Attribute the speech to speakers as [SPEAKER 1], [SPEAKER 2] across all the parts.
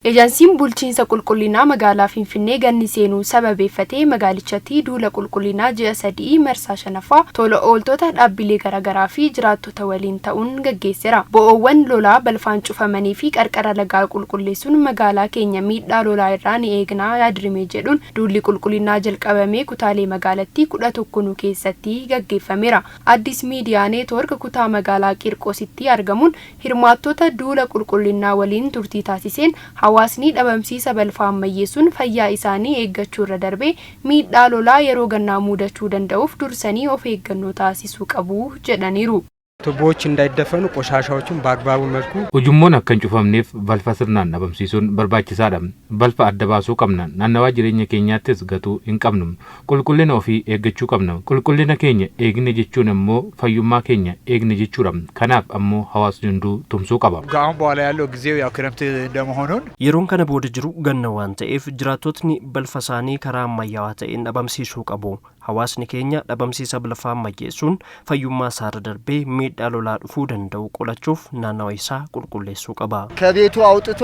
[SPEAKER 1] Ejansiin bulchiinsa qulqullinaa magaalaa Finfinnee ganni seenuu sababeeffatee magaalichatti duula qulqullinaa ji'a 3 marsaa 5ffaa tola ooltota, dhaabbilee garaagaraa fi jiraattota waliin ta'uun gaggeesseera. Bo'oowwan lolaa balfaan cufamanii fi qarqara lagaa qulqulleessuun magaalaa keenya miidhaa lolaa irraa ni eegnaa yaadrimee jedhuun duulli qulqullinaa jalqabamee kutaalee magaalattii 11nuu keessatti gaggeeffameera. Addis Miidiyaa Neetwoork kutaa magaalaa Qiirqoositti argamuun hirmaattota duula qulqullinnaa waliin turtii taasiseen hawaasni dhabamsiisa balfaa ammayyeessuun fayyaa isaanii eeggachuurra darbee miidhaa lolaa yeroo gannaa muudachuu danda'uuf dursanii of eeggannoo taasisuu qabu jedhaniiru.
[SPEAKER 2] ቱቦዎች እንዳይደፈኑ ቆሻሻዎችን በአግባቡ መልኩ
[SPEAKER 3] Ujummoon akka hin cufamneef balfa sirnaan dhabamsiisuun barbaachisaadha. Balfa adda baasuu qabna. Naannawaa jireenya keenyaattis gatuu hin qabnu. Qulqullina ofii eeggachuu qabna. Qulqullina keenya eegne jechuun immoo fayyummaa keenya eegne jechuudha. Kanaaf ammoo hawaasni hunduu tumsuu qaba.
[SPEAKER 4] ከአሁን በኋላ ያለው ጊዜው ያው ክረምት እንደመሆኑን
[SPEAKER 5] Yeroon kana booda jiru ganna waan ta'eef, jiraattotni balfa isaanii karaa ammayyaawaa ta'een dhabamsiisuu qabu. Hawaasni keenya dhabamsiisa balfaa ammayyeessuun fayyummaa isaarra darbee miidhaa lolaa dhufuu danda'u qolachuuf naannawa isaa qulqulleessuu qaba.
[SPEAKER 6] ከቤቱ አውጥቶ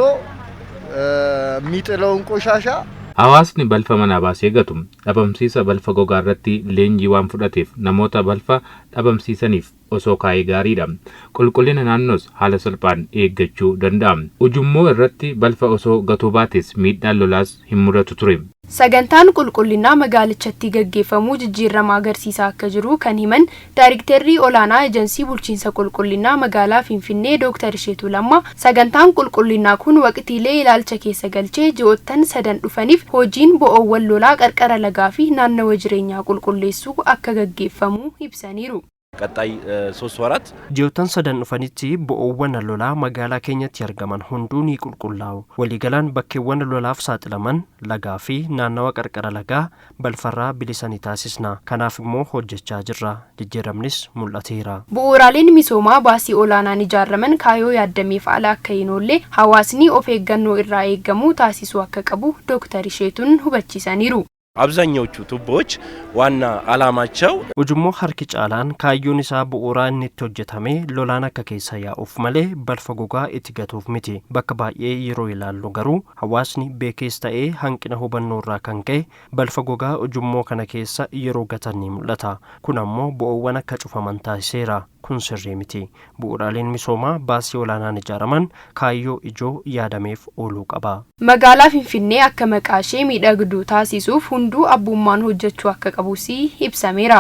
[SPEAKER 6] የሚጥለውን ቆሻሻ
[SPEAKER 3] Hawaasni balfa manaa baasee gatu dhabamsiisa balfa gogaa irratti leenjii waan fudhateef namoota balfa dhabamsiisaniif osoo kaa'ee gaariidha. Qulqullina naannoos haala salphaan eeggachuu danda'a. Ujummoo irratti balfa osoo gatuu baates miidhaan lolaas hin mudatu ture.
[SPEAKER 1] Sagantaan qulqullinaa magaalichatti gaggeeffamuu jijjiirama agarsiisaa akka jiru kan himan Daayiriktarrii olaanaa Ejensii Bulchiinsa Qulqullinaa magaalaa Finfinnee Dooktar Isheetuu Lammaa, sagantaan qulqullinaa kun waqtiilee ilaalcha keessa galchee ji'oottan sadan dhufaniif hojiin bo'oowwan lolaa, qarqara lagaa fi naannawa jireenyaa qulqulleessuu akka gaggeeffamu ibsaniiru.
[SPEAKER 7] ቀጣይ 3 ወራት
[SPEAKER 5] Ji'oottan sadan dhufanitti bo'oowwan lolaa magaalaa keenyatti argaman hunduu ni qulqullaa'u. Waliigalaan bakkeewwan lolaaf saaxilaman, lagaa fi naannawa qarqara lagaa balfarraa bilisa ni taasisna. Kanaaf immoo hojjechaa jirra. Jijjiiramnis mul'ateera.
[SPEAKER 1] Bu'uuraaleen misoomaa baasii olaanaan ijaaraman kaayyoo yaadameef ala akka hin oolle hawaasni of eeggannoo irraa eegamu taasisuu akka qabu Dooktar Isheetuun hubachiisaniiru.
[SPEAKER 7] አብዛኛዎቹ ቱቦዎች ዋና ዓላማቸው
[SPEAKER 5] Ujummoo harki caalaan kaayyoon isaa bu'uuraa inni itti hojjetame lolaan akka keessa yaa'uuf malee balfa gogaa itti gatuuf miti. Bakka baay'ee yeroo ilaallu garuu hawaasni beekees ta'ee hanqina hubannoo irraa kan ka'e balfa gogaa ujummoo kana keessa yeroo gatan ni mul'ata. Kun ammoo bo'oowwan akka cufaman taasiseera. Kun sirrii miti. Bu'uuraaleen misoomaa baasii olaanaan ijaaraman kaayyoo ijoo yaadameef ooluu qaba.
[SPEAKER 1] Magaalaa Finfinnee akka maqaa ishee miidhagduu taasisuuf hunduu abbummaan hojjechuu akka qabus ibsameera.